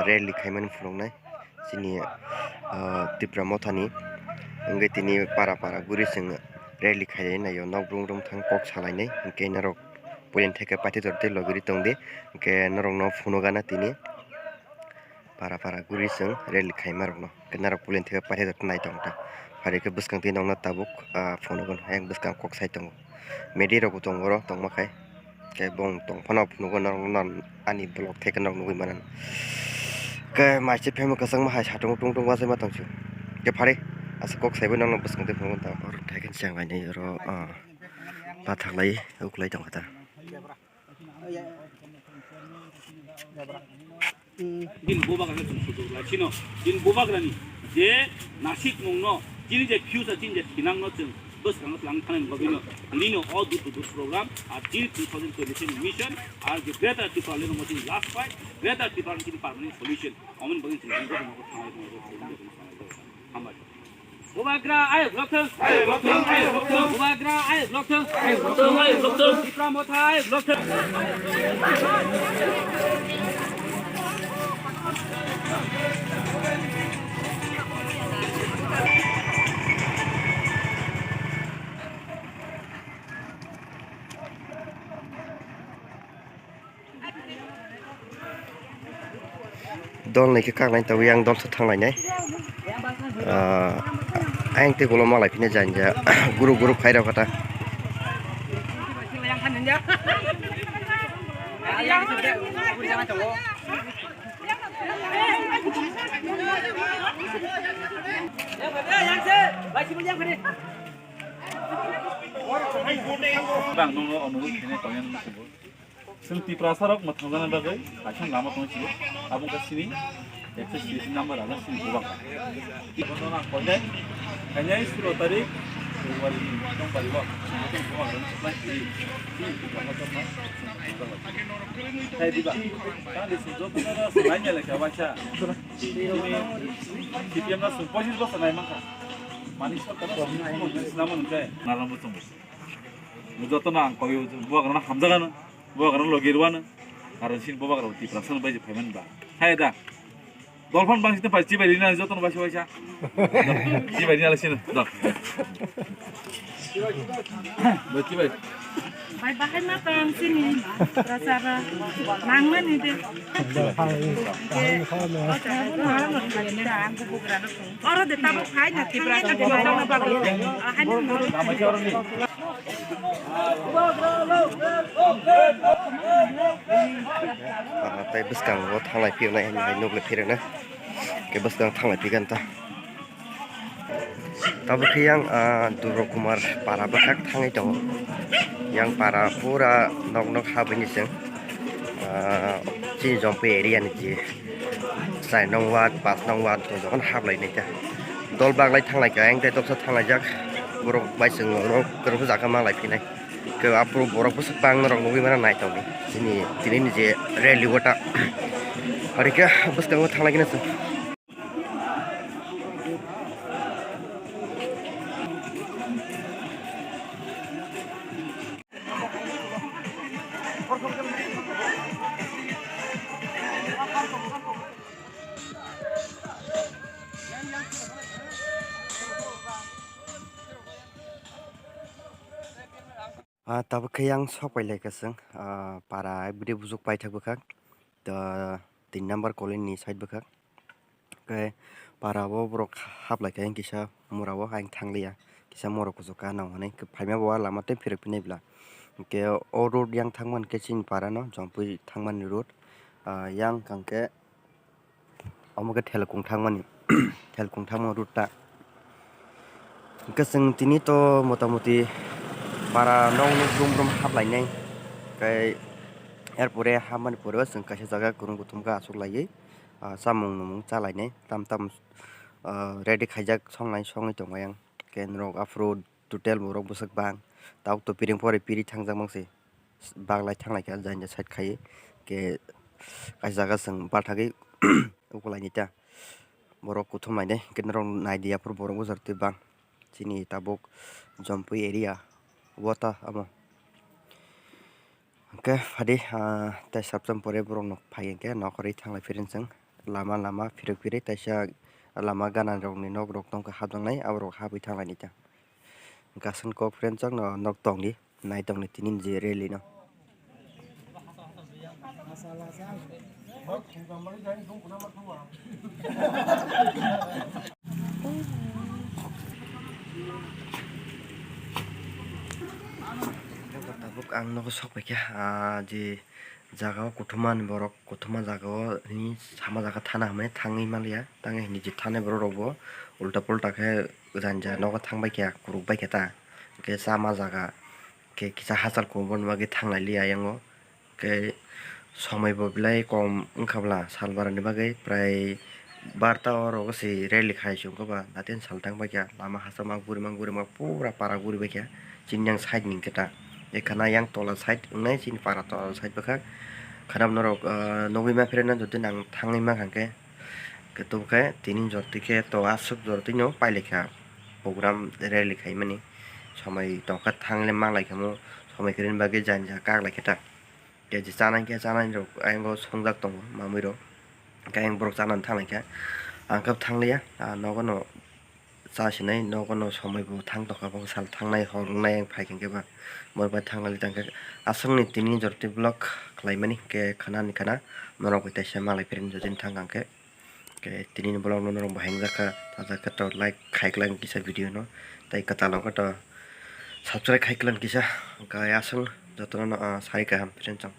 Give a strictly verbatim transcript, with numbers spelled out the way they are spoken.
rally khaimani phunuknai chini, ah, Tipra Mothani. Hwnkhe tini para para guri chwng rally khailai naio, nok brum brum thang kok salainai. Hwnkhe norok puilani theke paithator tei logiri tongdi. Hwnkhe norokno phunukgana tini para para guri chwng rally khaimarokno. Hwnkhe norok puilani theke paithator nai tongkha. Phari khe bwskang twi nokna tabuk, ah, phunukgano, ayang bwskang kok sai tongo. Media rokbo tongo oro tongma khai. Khe bong tong phano phunukgo norok, norok ani vlog theke norok nugwi mano. Khe mai se phemo kwchangma hai satung tung tung uansukma tongsu. Khe phari asa kok saibo norokno bwskang twi phunukgo ta. Oro thaiken cheng lainai oro, ah, pathak lai uklai tongkha ta. Bini bubagrano chwng sujuk lai sino, bini bubagrani je nasik mungno chini je future, chini je thinangno chwng bwskango twlang thani bagwino tinino o door to door program, ar chini two thousand twenty-six mission, ar je Greater Tipraland no chini last fight, Greater Tipraland chini permanent solution, omoni bagwi chwng thanglai tongma. Hambai. Bubagra ayuk lokthung. Ayuk lokthung, ayuk lokthung. Bubagra ayuk lokthung. Ayuk lokthung, ayuk lokthung. Tipra Motha ayuk lokthung. Dol ni khe kak lain tabuk yang dol se thang lainai. Ah, ayang tei ulo malai phine janja guru guru khairok kata. Bang nung no onuroh khene koyan. Chwng Tiprasa rok mwthangjakna bagwi kaisa lama tong sio, abo wngkha chini ekso siyasi number, abo chini bubak. Ibono ang koinai, kainai sulo tarik February ni tong tarik o, chini tong bubak rok supply kiri, chini Tiprasa rok ma. Hai diba, tang di sujo tong na sa nai nyale ka waisa. Chini C P M na sung poisis bosor nai mangkha. Mani sorkar rok ni sinamon jai. Naram bo tong. Jotono ang koi, bubagrano hamjakgano, bubagrano logi rwano, karon chini bubagrano Tiprasano bai je phaimani ba. Hai da. Dolphan bangsi tong pai chibai rina jotono baisa baisa. Chibai rina lasino. Do. Do chibai. Bai bahai ma tong chini prasara nangmani de. Oro de tabuk phai na Tiprasa de. Ah, tei bwskango thanglai phiyoknai hai nukle phiroknai. Khe bwskang thanglai phikha ta. Tabuk khe yang, ah, Durga Kumar para bwkhak thangwi tongo. Yang para pura nok nok habwi ni chwng, ah, chini Jompui area ni je char nong ward, panch nong ward jotono hablai nai ta. Dol baglai thanglai kha, ayang tei doksa thanglaijak. Borok bai chwng oro kwrwngsa jaga manglai phinai. Khe aphuru borok bwswk bang norok nugwi mano naitokni. Chini tini ni je rally o ta. Hari khe bwskango thanglai khe na chwng. Ah, tabuk khe yang sok pai lai kha chwng, ah, para bwdwi bujuk paithak bwkha. Da tin number colony ni side bwkha. Khe para o borok hablai kha, kisa mura o ayang thangliya, kisa morok kuchuk ka nang hwnwi khe phaima bo lama tei phirok philai bwla. Hwnkhe o road yang thangmani khe chini para no Jompui thangmani road, ah, yang hwnkhe omo khe Thelkung thangmani, Thelkung thangma road ta. Hwnkhe chwng tini to motamoti para nok nok brum brum haplainai. Khe er pore hamani pore o chwng kaisa jaga kwrwng kuthum khe achuk laiwi, ah, chamung numung chalainai tam tam, ah, ready khaijak songnai songwi tongo yang. Khe norok aphuru total borok bwswk bang tabuk to piring pore piri thangjak mang se. Baglai thanglai kha jani side khai khe kaisa jaga chwng bathagwi ukulaini ta borok kuthum lainai hwnkhe norok naidi aphuru borok bwswk twi bang chini tabuk Jompui area o ta omo hwnkhe phadi, ah, tei sabcham pore borok nok phai hwnkhe nok kwrwi thanglai phiri chwng Lama lama phirok phirwi taisa lama gananrokni nokrok tongkha hapjaknai, aborok habwi thanglaini ta. Hwnkhe aswk kok friend chwngno nok tongdi, nai tongdi tini ni je rally no. Tabuk ang nogo sok paikha, ah, je jaga o kuthuma ni borok, kuthuma jaga o hini sama jaga thana hwnwi thangwi manliya, tangwi hini je thanai borok rok bo ulta pulta khe jani jani nogo thang baikha, kuruk baikha ta, hwnkhe chama jaga khe kisa hachal kubun bagwi thanglai liya ayang o. Khe somoi bo belai kom wngkha bwla, sal barani bagwi prai barta oro se rally khai se wngkha ba, datin sal tang baikha, lama hachal ma guri ma guri ma pura para guri baikha chini yang side ni hwnkhe ta. Ekhana yang tola side wngnai chini para tola side bwkha khana norok, ah, nugwi ma phirina jodi nang thangwi mankha hwnkhe. Khe tubukhe tini jorti khe to aswk jorti no pailaikha program rally khaimani, somoi tongkha thangle manglai khamu, somoi kwrwini bagwi jani ja kaklai khe ta. Khe je chanai khe chanai rok ayang o songjak tongo mamui rok, khe ayang borok chanani thanglaikha, ang khe thangliya, ah, nogo no chasinai, nogo no somoi bo thang tongkha, bo sal thangnai hor wngnai ayang phaikha khe ba borok bai thanglaidi tangkhe aswkni tini jorti vlog khlaimani khe khana ni khana norok bai teisa malai phirni jodi thang kha khe. Khe tini ni vlog no norok bahai wngjakha, sajak khe to like khai kwlai kisa video no, tei kwtal wngkha to subscribe khai kwlai kisa, hwnkhe aswk jotono no, ah, sai kaham friend chong.